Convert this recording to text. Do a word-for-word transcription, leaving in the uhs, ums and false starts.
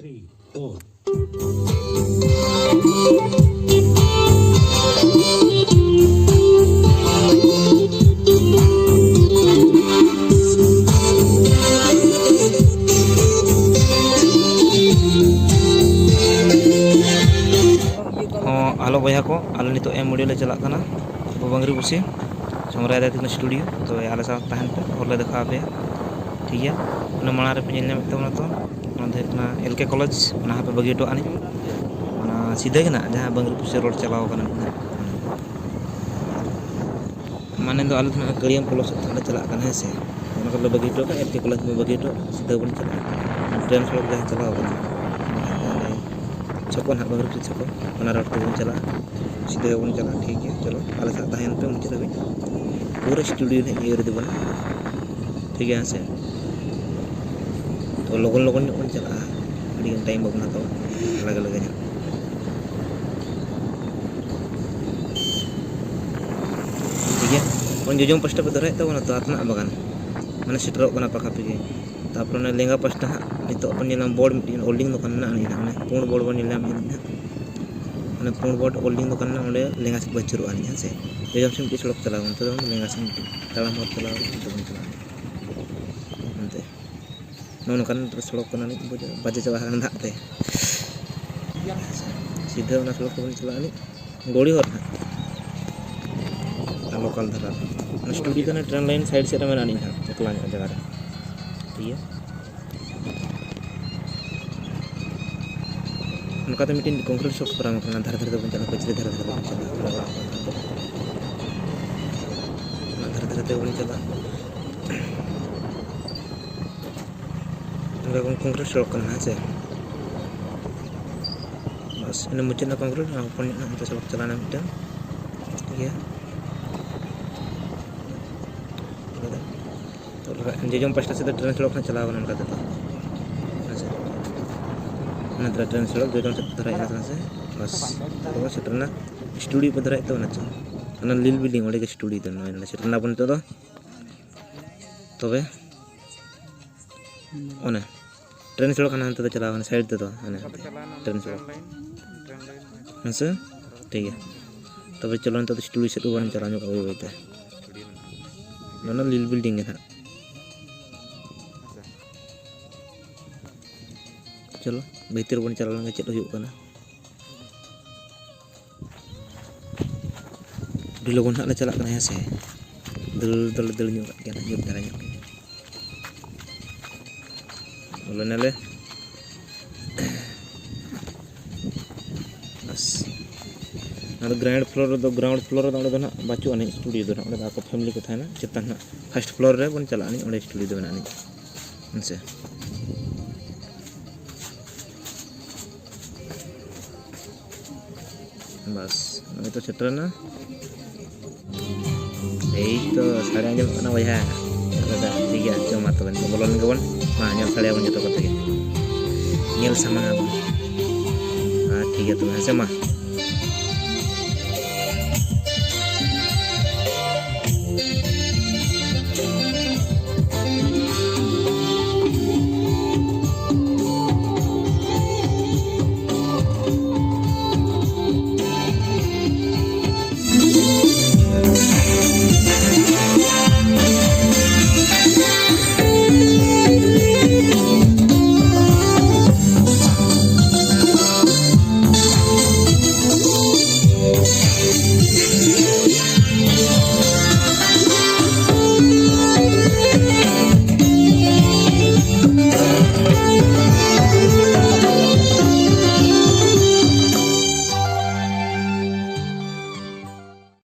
Three, four. ᱦᱚᱸ, hello ᱵᱚᱭᱦᱟ ᱠᱚ, ᱟᱞᱮ ᱱᱤᱛᱚᱜ ᱮᱢ ᱚᱰᱤᱭᱳ ᱞᱮ ᱪᱟᱞᱟᱜ ᱠᱟᱱᱟ ᱵᱟᱝᱨᱤ ᱵᱩᱥᱤ ᱥᱚᱢᱨᱟᱭ ᱫᱟ ᱛᱟᱹᱠᱤᱱ ᱥᱴᱩᱰᱤᱭᱳ᱾ ᱛᱚ ᱟᱞᱮ ᱥᱟᱶ ᱛᱟᱦᱮᱱ ᱯᱮ, ᱦᱚᱨ ᱞᱮ ᱫᱮᱠᱷᱟᱣ ᱟᱯᱮᱭᱟ, ᱴᱷᱤᱠ ᱜᱮᱭᱟ? ᱚᱱᱟ ᱢᱟᱲᱟᱝ ᱨᱮᱯᱮ ᱧᱮᱞ ᱧᱟᱢᱮᱫ ᱛᱟᱵᱚᱱᱟ ᱛᱚ, ᱚᱱᱟ ᱫᱚ ᱦᱩᱭᱩᱜ ᱠᱟᱱᱟ ᱮᱞ ᱠᱮ ᱠᱚᱞᱮᱡᱽ, ᱚᱱᱟ ᱦᱚᱸᱯᱮ ᱵᱟᱹᱜᱤ ᱦᱚᱴᱚ ᱟᱹᱱᱤᱡ᱾ ᱚᱱᱟ ᱥᱤᱫᱷᱟᱹ ᱜᱮ ᱱᱟᱜ ᱡᱟᱦᱟᱸ ᱵᱟᱝᱨᱤ ᱵᱩᱥᱤ ᱨᱳᱰ ᱪᱟᱞᱟᱣ ᱠᱟᱱᱟ ᱱᱟᱜ, ᱢᱟᱱᱮ ᱫᱚ ᱟᱞᱮ ᱫᱚ ᱱᱟᱜ ᱠᱟᱹᱲᱤᱭᱟᱹᱢ ᱯᱚᱞᱚᱵ ᱥᱮᱫ ᱠᱷᱚᱱ ᱞᱮ ᱪᱟᱞᱟᱜ ᱠᱟᱱᱟ, ᱦᱮᱸ ᱥᱮ᱾ ᱚᱱᱟ ᱠᱚᱞᱮ ᱵᱟᱹᱜᱤ ᱦᱚᱴᱚ ᱠᱟᱜᱼᱟ, ᱮᱞ ᱠᱮ ᱠᱚᱞᱮᱡᱽ ᱵᱚᱱ ᱵᱟᱹᱜᱤ ᱦᱚᱴᱚ ᱠᱟᱜᱼᱟ, ᱥᱤᱫᱷᱟᱹ ᱵᱚᱱ ᱪᱟᱞᱟᱜᱼᱟ ᱴᱨᱮᱱ ᱥᱚᱲᱚᱠ ᱡᱟᱦᱟᱸ ᱪᱟᱞᱟᱣ ᱠᱟᱱᱟ, ᱚᱸᱰᱮ ᱪᱷᱚᱠᱚ ᱱᱟᱜ ᱵᱟᱝᱨᱤ ᱵᱩᱥᱤ ᱪᱷᱚᱠᱚ, ᱚᱱᱟ ᱨᱳᱰ ᱛᱮᱵᱚᱱ ᱪᱟᱞᱟᱜᱼᱟ, ᱥᱤᱫᱷᱟᱹ ᱜᱮᱵᱚᱱ ᱪᱟᱞᱟᱜᱼᱟ, ᱴᱷᱤᱠ ᱜᱮᱭᱟ᱾ ᱪᱚᱞᱚ, ᱟᱞᱮ ᱥᱟᱶ ᱛᱟᱦᱮᱱ ᱯᱮ ᱢᱩᱪᱟᱹᱫ ᱫᱷᱟᱹᱵᱤᱡ, ᱯᱩᱨᱟᱹ ᱥᱴᱩᱰᱤᱭᱳ ᱱᱟᱜ ᱤᱭᱟᱹ ᱨᱮ ᱛᱟᱵᱚᱱᱟ, ᱴᱷᱤᱠ ᱜᱮᱭᱟ, ᱦᱮᱸ ᱥᱮ᱾ ᱛᱚ ᱞᱚᱜᱚᱱ ᱞᱚᱜᱚᱱ ᱧᱚᱜ ᱵᱚᱱ ᱪᱟᱞᱟᱜᱼᱟ, ᱟᱹᱰᱤ ᱜᱟᱱ ᱴᱟᱭᱤᱢ ᱵᱟᱵᱚᱱ ᱦᱟᱛᱟᱣᱟ, ᱞᱟᱜᱮ ᱞᱟᱜᱮ ᱧᱚᱜ᱾ ᱴᱷᱤᱠ ᱜᱮᱭᱟ, ᱚᱱ ᱡᱚᱡᱚᱢ ᱯᱟᱥᱴᱟ ᱯᱮ ᱫᱷᱚᱨᱟᱭᱮᱫ ᱛᱟᱵᱚᱱᱟ ᱛᱚ ᱟᱛᱱᱟᱜ ᱵᱟᱜᱟᱱ, ᱢᱟᱱᱮ ᱥᱮᱴᱮᱨᱚᱜ ᱠᱟᱱᱟ ᱯᱟᱠᱟ ᱯᱟᱠᱤ᱾ ᱛᱟᱨᱯᱚᱨᱮ ᱚᱱᱟ ᱞᱮᱸᱜᱟ ᱯᱟᱥᱴᱟ ᱦᱟᱸᱜ ᱱᱤᱛᱚᱜ ᱵᱚᱱ ᱧᱮᱞᱟ ᱵᱳᱨᱰ ᱢᱤᱫᱴᱤᱡ ᱳᱞᱰᱤᱝ ᱫᱚᱠᱟᱱ ᱢᱮᱱᱟᱜᱼᱟ, ᱚᱱᱮ ᱯᱩᱸᱰ ᱵᱳᱨᱰ ᱵᱚᱱ ᱧᱮᱞ ᱧᱟᱢᱮᱫ ᱦᱟᱸᱜ, ᱚᱱᱮ ᱯᱩᱸᱰ ᱵᱳᱨᱰ ᱳᱞᱰᱤᱝ ᱫᱚᱠᱟᱱ ᱢᱮᱱᱟᱜᱼᱟ, ᱚᱸᱰᱮ ᱞᱮᱸᱜᱟ ᱥᱮᱫ ᱵᱚ ᱟᱹᱪᱩᱨᱚᱜᱼᱟ ᱱᱤᱡ, ᱦᱮᱸ ᱥᱮ᱾ ᱡᱚᱡᱚᱢ ᱥᱮᱫ ᱢᱤᱫᱴᱤᱡ ᱥᱚᱲᱚᱠ ᱪᱟᱞᱟᱣ ᱠᱟᱱᱟ, ᱱᱚᱛᱮ ᱫᱚ ᱞᱮᱸᱜᱟ ᱥᱮᱫ ᱢᱤᱫᱴᱤᱡ ᱛᱟᱲᱟᱢ ᱦᱚᱨ ᱪᱟᱞᱟᱣ ᱠᱟᱱᱟ, ᱚᱱᱛᱮ ᱵᱚᱱ ᱪᱟᱞᱟᱜᱼᱟ ᱚᱱᱛᱮ᱾ ᱱᱚᱜᱼᱚ ᱱᱚᱝᱠᱟᱱ ᱥᱚᱲᱚᱠ ᱠᱟᱱᱟ ᱱᱤᱡ, ᱵᱩᱡᱷᱟᱹᱣ, ᱵᱟᱡᱮ ᱪᱟᱵᱟ ᱟᱠᱟᱱᱟ ᱫᱟᱜ ᱛᱮ᱾ ᱥᱤᱫᱷᱟᱹ ᱚᱱᱟ ᱥᱚᱲᱚᱠ ᱛᱮᱵᱚᱱ ᱪᱟᱞᱟᱜᱼᱟ ᱱᱤᱡ, ᱜᱳᱲᱤ ᱦᱚᱨ ᱱᱟᱦᱟᱜ᱾ ᱟᱨ ᱞᱳᱠᱟᱞ ᱫᱷᱟᱨᱟ ᱨᱮ᱾ ᱚᱱᱟ ᱥᱴᱩᱰᱤᱭᱳ ᱫᱚ ᱚᱱᱟ ᱴᱨᱮᱱ ᱞᱟᱭᱤᱱ ᱥᱟᱭᱤᱰ ᱥᱮᱫ ᱨᱮ ᱢᱮᱱᱟᱜᱼᱟ ᱱᱤᱡ ᱱᱟᱦᱟᱜ, ᱮᱠᱞᱟ ᱧᱚᱜ ᱡᱟᱭᱜᱟ ᱨᱮ᱾ ᱴᱷᱤᱠ ᱜᱮᱭᱟ᱾ ᱚᱱᱠᱟᱛᱮ ᱢᱤᱫᱴᱮᱱ ᱠᱚᱝᱠᱨᱤᱴ ᱥᱚᱲᱚᱠ ᱠᱚᱨᱟᱣ ᱠᱟᱱᱟ, ᱫᱷᱟᱨᱮ ᱫᱷᱟᱨᱮ ᱛᱮᱵᱚᱱ ᱪᱟᱞᱟᱜᱼᱟ, ᱯᱟᱹᱪᱷᱞᱟᱹ ᱫᱷᱟᱨᱮ ᱫᱷᱟᱨᱮ ᱛᱮᱵᱚᱱ ᱪᱟᱞᱟᱜᱼᱟ, ᱚᱱᱟ ᱚᱲᱟᱜ ᱠᱚ ᱢᱮᱱᱟᱜ ᱛᱟᱵᱚᱱᱟ᱾ ᱚᱱᱟ ᱫᱷᱟᱨᱮ ᱫᱷᱟᱨᱮ ᱛᱮᱵᱚᱱ ᱪᱟᱞᱟᱜᱼᱟ᱾ ᱚᱸᱰᱮ ᱵᱚᱱ ᱠᱚᱝᱠᱨᱤᱴ ᱥᱚᱲᱚᱠ ᱠᱟᱱᱟ, ᱦᱮᱸ ᱥᱮ? ᱵᱟᱥ, ᱤᱱᱟᱹ ᱢᱩᱪᱟᱹᱫ ᱮᱱᱟ ᱠᱚᱝᱠᱨᱤᱴ, ᱚᱱᱟ ᱦᱚᱯᱚᱱ ᱧᱚᱜ ᱚᱱᱛᱮ ᱥᱚᱲᱚᱠ ᱪᱟᱞᱟᱣ ᱮᱱᱟ ᱢᱤᱫᱴᱮᱱ᱾ ᱴᱷᱤᱠ ᱜᱮᱭᱟ᱾ ᱛᱚ, ᱡᱚᱡᱚᱢ ᱯᱟᱥᱴᱟ ᱥᱮᱫ ᱫᱚ ᱴᱨᱮᱱ ᱥᱚᱲᱚᱠ ᱦᱚᱸ ᱪᱟᱞᱟᱣ ᱠᱟᱱᱟ ᱚᱱᱠᱟ ᱛᱮᱫᱚ᱾ ᱦᱮᱸ ᱥᱮ? ᱚᱱᱟ ᱫᱷᱟᱨᱮ ᱴᱨᱮᱱ ᱥᱚᱲᱚᱠ ᱡᱚᱡᱚᱢ ᱥᱮᱫ ᱫᱷᱟᱨᱟ ᱦᱮᱡ ᱮᱱᱟ ᱥᱮ? ᱵᱟᱥ, ᱛᱚᱵᱮ ᱥᱮᱴᱮᱨ ᱮᱱᱟ᱾ ᱥᱴᱩᱰᱤᱭᱳ ᱯᱮ ᱫᱷᱟᱨᱟ ᱦᱮᱡ ᱛᱟᱵᱚᱱᱟ ᱪᱚ᱾ ᱚᱱᱟ ᱞᱤᱞ ᱵᱤᱞᱰᱤᱝ, ᱚᱸᱰᱮ ᱜᱮ ᱥᱴᱩᱰᱤᱭᱳ ᱫᱚ᱾ ᱱᱚᱜᱼᱚᱭ ᱱᱚᱰᱮ ᱥᱮᱴᱮᱨ ᱮᱱᱟ ᱵᱚᱱ ᱱᱤᱛᱚᱜ ᱫᱚ᱾ ᱛᱚᱵᱮ ᱚᱱᱮ ᱴᱨᱮᱱ ᱥᱮᱫ ᱠᱟᱱᱟ, ᱦᱟᱱᱛᱮ ᱫᱚ ᱪᱟᱞᱟᱣ ᱠᱟᱱᱟ, ᱥᱟᱭᱤᱰ ᱛᱮᱫᱚ ᱦᱟᱱᱮ ᱦᱟᱱᱛᱮ ᱴᱨᱮᱱ ᱥᱮᱫ᱾ ᱦᱮᱸ ᱥᱮ? ᱴᱷᱤᱠ ᱜᱮᱭᱟ, ᱛᱚᱵᱮ ᱪᱚᱞᱚ ᱱᱤᱛᱚᱜ ᱫᱚ ᱥᱴᱩᱰᱤᱭᱳ ᱥᱮᱫ ᱵᱚᱱ ᱪᱟᱞᱟᱣ ᱧᱚᱜ ᱵᱟᱹᱭ ᱵᱟᱹᱭ ᱛᱮ᱾ ᱱᱚᱣᱟ ᱞᱤᱞ ᱵᱤᱞᱰᱤᱝ ᱜᱮ ᱱᱟᱦᱟᱜ᱾ ᱪᱚᱞᱚ ᱵᱷᱤᱛᱤᱨ ᱵᱚᱱ ᱪᱟᱞᱟᱣ ᱞᱮᱱ ᱜᱮ ᱪᱮᱫ ᱦᱩᱭᱩᱜ ᱠᱟᱱᱟ᱾ ᱟᱹᱰᱤ ᱞᱚᱜᱚᱱ ᱦᱟᱸᱜ ᱞᱮ ᱪᱟᱞᱟᱜ ᱠᱟᱱᱟ, ᱦᱮᱸ ᱥᱮ? ᱫᱟᱹᱲ ᱫᱚᱞᱮ ᱫᱟᱹᱲ ᱧᱚᱜ ᱠᱟᱜ ᱜᱮᱭᱟ ᱱᱟᱦᱟᱜ, ᱡᱳᱨ ᱫᱷᱟᱨᱟ ᱧᱚᱜ ᱜᱮ᱾ ᱵᱚᱞᱚ ᱱᱟᱞᱮ᱾ ᱵᱟᱥ᱾ ᱚᱱᱟ ᱫᱚ ᱜᱨᱟᱣᱩᱱᱰ ᱯᱷᱞᱳᱨ ᱨᱮᱫᱚ, ᱜᱨᱟᱣᱩᱱᱰ ᱯᱷᱞᱳᱨ ᱨᱮᱫᱚ ᱚᱸᱰᱮ ᱫᱚ ᱱᱟᱦᱟᱜ ᱵᱟᱹᱪᱩᱜ ᱟᱹᱱᱤᱡ ᱥᱴᱩᱰᱤᱭᱳ ᱫᱚ ᱱᱟᱦᱟᱜ, ᱚᱸᱰᱮ ᱫᱚ ᱟᱠᱚ ᱯᱷᱮᱢᱤᱞᱤ ᱠᱚ ᱛᱟᱦᱮᱱᱟ᱾ ᱪᱮᱛᱟᱱ ᱱᱟᱦᱟᱜ ᱯᱷᱟᱥᱴ ᱯᱷᱞᱳᱨ ᱨᱮ ᱵᱚᱱ ᱪᱟᱞᱟᱜ ᱟᱹᱱᱤᱡ, ᱚᱸᱰᱮ ᱥᱴᱩᱰᱤᱭᱳ ᱫᱚ ᱢᱮᱱᱟᱜ ᱟᱹᱱᱤᱡ, ᱦᱮᱸ ᱥᱮ? ᱵᱟᱥ, ᱱᱚᱜᱼᱚᱭ ᱛᱚ ᱥᱮᱴᱮᱨᱮᱱᱟ᱾ ᱮᱭ ᱛᱚ ᱥᱟᱰᱮ ᱟᱸᱡᱚᱢᱚᱜ ᱠᱟᱱᱟ ᱵᱚᱭᱦᱟ᱾ ᱟᱪᱪᱷᱟ, ᱴᱷᱤᱠ ᱜᱮᱭᱟ, ᱪᱚ ᱢᱟ ᱛᱚᱵᱮ ᱱᱤᱛᱚᱜ ᱵᱚᱞᱚ ᱞᱮᱱ ᱜᱮᱵᱚᱱ᱾ ᱢᱟ ᱧᱮᱞ ᱥᱟᱰᱮᱭᱟᱵᱚᱱ ᱡᱚᱛᱚ ᱠᱚᱛᱮ ᱜᱮ᱾ ᱧᱮᱞ ᱥᱟᱢᱟᱝ ᱟᱵᱚᱱ᱾ ᱦᱮᱸ, ᱴᱷᱤᱠ ᱜᱮᱭᱟ ᱛᱚᱵᱮ, ᱦᱮᱸ ᱥᱮ ᱢᱟ᱾